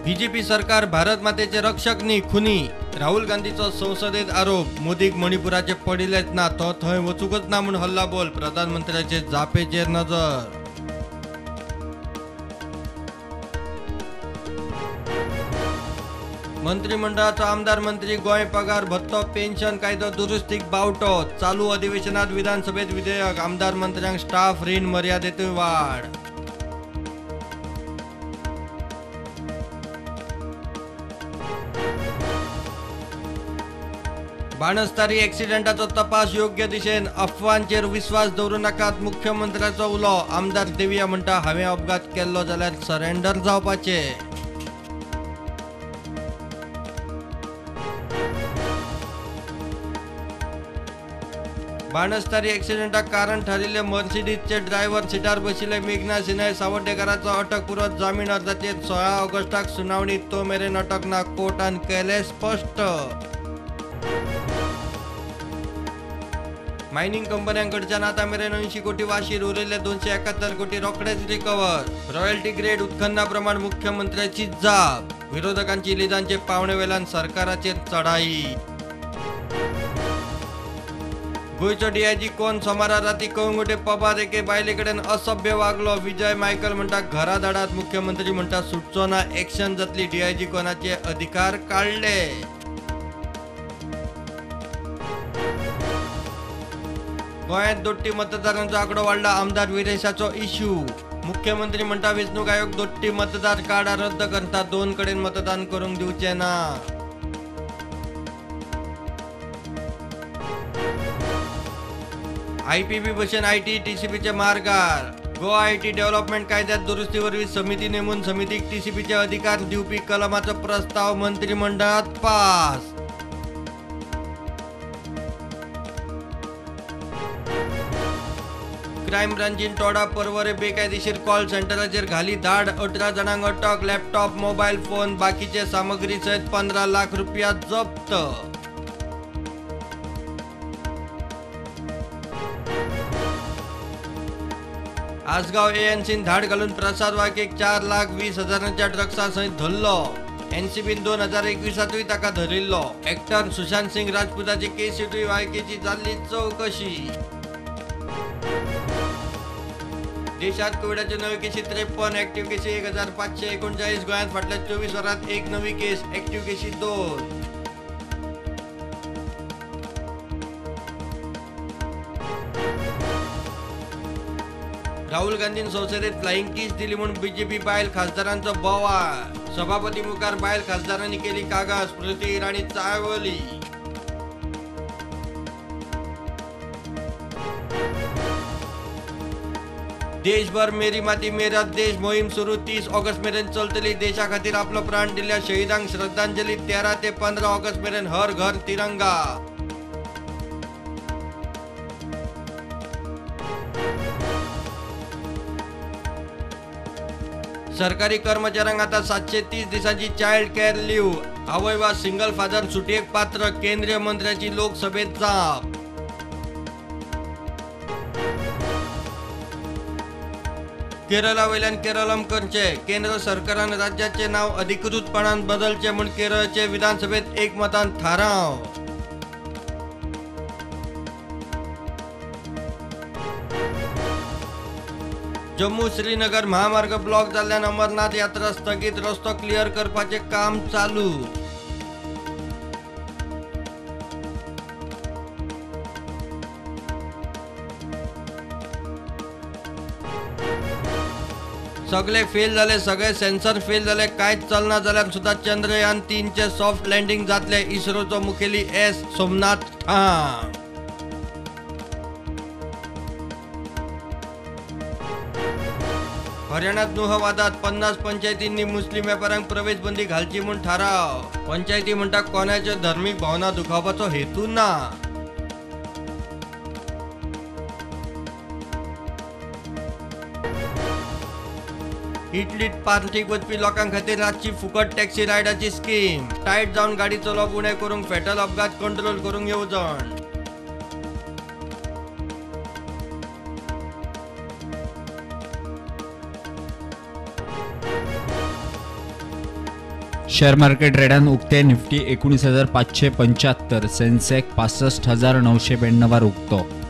BJP सरकार भारत मातेचे रक्षक न्ही खुनी, राहुल गांधीचो संसदेत आरोप। मोदीक मणिपुराचे पडिल्लेच ना, तो थंय वचूंकच ना म्हूण हल्लाबोल। प्रधानमंत्र्याचे जापेचेर नजर। मंत्रिमंडळाचो आमदार मंत्री गोंय पगार भत्तो पेन्शन कायदो दुरुस्तीक बावटो। चालू अधिवेशनात विधानसभेत विधेयक। आमदार मंत्र्यांक स्टाफ रीण मर्यादेतूय वाड। बाणस्तारी एक्सिडेंटाचो तपास योग्य दिशेन, अफवांचेर विस्वास दवरूं नाकात, मुख्यमंत्र्याचो उलो। आमदार देविया म्हणटा हांवें अपघात केल्लो जाल्यार सरेंडर जावपाचें। बाणस्तारी एक्सिडेंटाक कारण थारिल्ले मर्सिडीजचे ड्रायव्हर सिटार बशिल्ले मेघना सिनाय सावर्डेकाराचो अटकपूर्व जामीन अर्जाचेर 16 ऑगस्टाक सुनावणी, तो मेरेन अटक ना, कोर्टान केलें स्पश्ट। मायनिंग कंपन्यांकडच्यान आतां मेरेन 80 कोटी वाशीर, उरिल्ले 271 कोटी रोखडेच रिकवर। रॉयल्टी ग्रेड उत्खनना प्रमाण मुख्यमंत्र्याची जाप। विरोधकांची लिजांचे पावणे वेल्यान सरकाराचेर चढाई। गोंयचो डीआयजी कोण सोमारा राती कळंगुटे पबार एके बायले कडेन असभ्य वागलो। विजय मायकल म्हणटा घरा धाडात, मुख्यमंत्री म्हणटा सुटचो ना, एक्शन जातली। डीआयजी कोणाचे अधिकार काडले। गोंयांत दोट्टी मतदारांचो आंकडो वाडला, आमदार विरेशाचो इश्यू। मुख्यमंत्री म्हणटा वेंचणूक आयोग दोट्टी मतदार कार्डां रद्द करता, 2 कडेन मतदान करूंक दिवचें ना। आयपीबी भशेन IT टीसीपीचे मार्गार। गोवा IT development कायद्यात दुरुस्ती वरवीं समिती नेमून समितीक टीसीपीचे अधिकार दिवपी कलमाचो प्रस्ताव मंत्रिमंडळात पास। क्रायम ब्रांचीन टोडा पर्वरे बेकायदेशीर कॉल सेंटराचेर घाली धाड, 18 जाणांक अटक, लॅपटॉप, मोबायल फोन, बाकीचे सामग्री सयत 15 लाख रुपया जप्त। आसगांव एएनसीन धाड घालून प्रसाद वाघेक 4,20,000 ड्रग्सा सयत धरलो। एनसीबीन 2021 ताका धरिल्लो। एक्टर सुशांत सिंग राजपूताची केसीतूय वायकेची जाल्ली चवकशी। देशात कोविडाच्यो नव्यो केशी 53, ऍक्टिव्ह केशी 1539। गोंयांत फाटल्या 24 वरांत 1 नवी केस, ऍक्टिव्ह केशी 2। राहुल गांधीन संसदेत फ्लाइंग किस दिली म्हूण बीजेपी बायल खासदारांचो बोवाळ। सभापती मुखार बायल खासदारांनी केली कागाळ, स्मृती इराणी चाळवली। देशभर मेरी माती मेरा देश मोहीम सुरू, 30 ऑगस्ट मेरेन चलतली। देशा खातीर आपलो प्राण दिल्ल्या शहीदांक श्रद्धांजली, 13 ते 15 ऑगस्ट मेरेन हर घर तिरंगा। सरकारी कर्मचाऱ्यांक आता 730 दिसांची चायल्ड केअर लीव, आवय वा सिंगल फादर सुटयेक पात्र, केंद्रीय मंत्र्याची लोकसभेत जाप। केरला वयल्यान केरलम करचे, केंद्र सरकारान राज्याचे नाव अधिकृतपणान बदलचे म्हूण केरळचे विधानसभेत एकमतान थाराव। जम्मू श्रीनगर महामार्ग ब्लॉक जाल्ल्यान अमरनाथ यात्रा स्थगीत, रस्तो क्लियर करपाचें काम चालू। सगळे फेल जाले, सगळे सेन्सर फेल जाले, कांयच चलना जाल्यार सुद्दां चंद्रयान 3 सॉफ्ट लँडिंग जातलें, इस्रोचो मुखेली एस सोमनाथ ठाम। हरियाणात नुह वादात 50 पंचायतींनी मुस्लिम वेपाऱ्यांक प्रवेश बंदी घालची म्हूण थाराव। पंचायती म्हणटा कोणाच्यो धर्मीक भावना दुखावपाचो हेतू ना। इटलीत पार्टीक वचपी लोकां खातीर रातची फुकट टॅक्सी रायडाची स्कीम। टायट जावन गाडी चलोवप उणें करूंक फेटल अपघात कंट्रोल करूंक येवजण। शेअर मार्केट ट्रेडान उक्ते निफ्टी 19,575, सेन्सेक्स 65,992 उक्तो.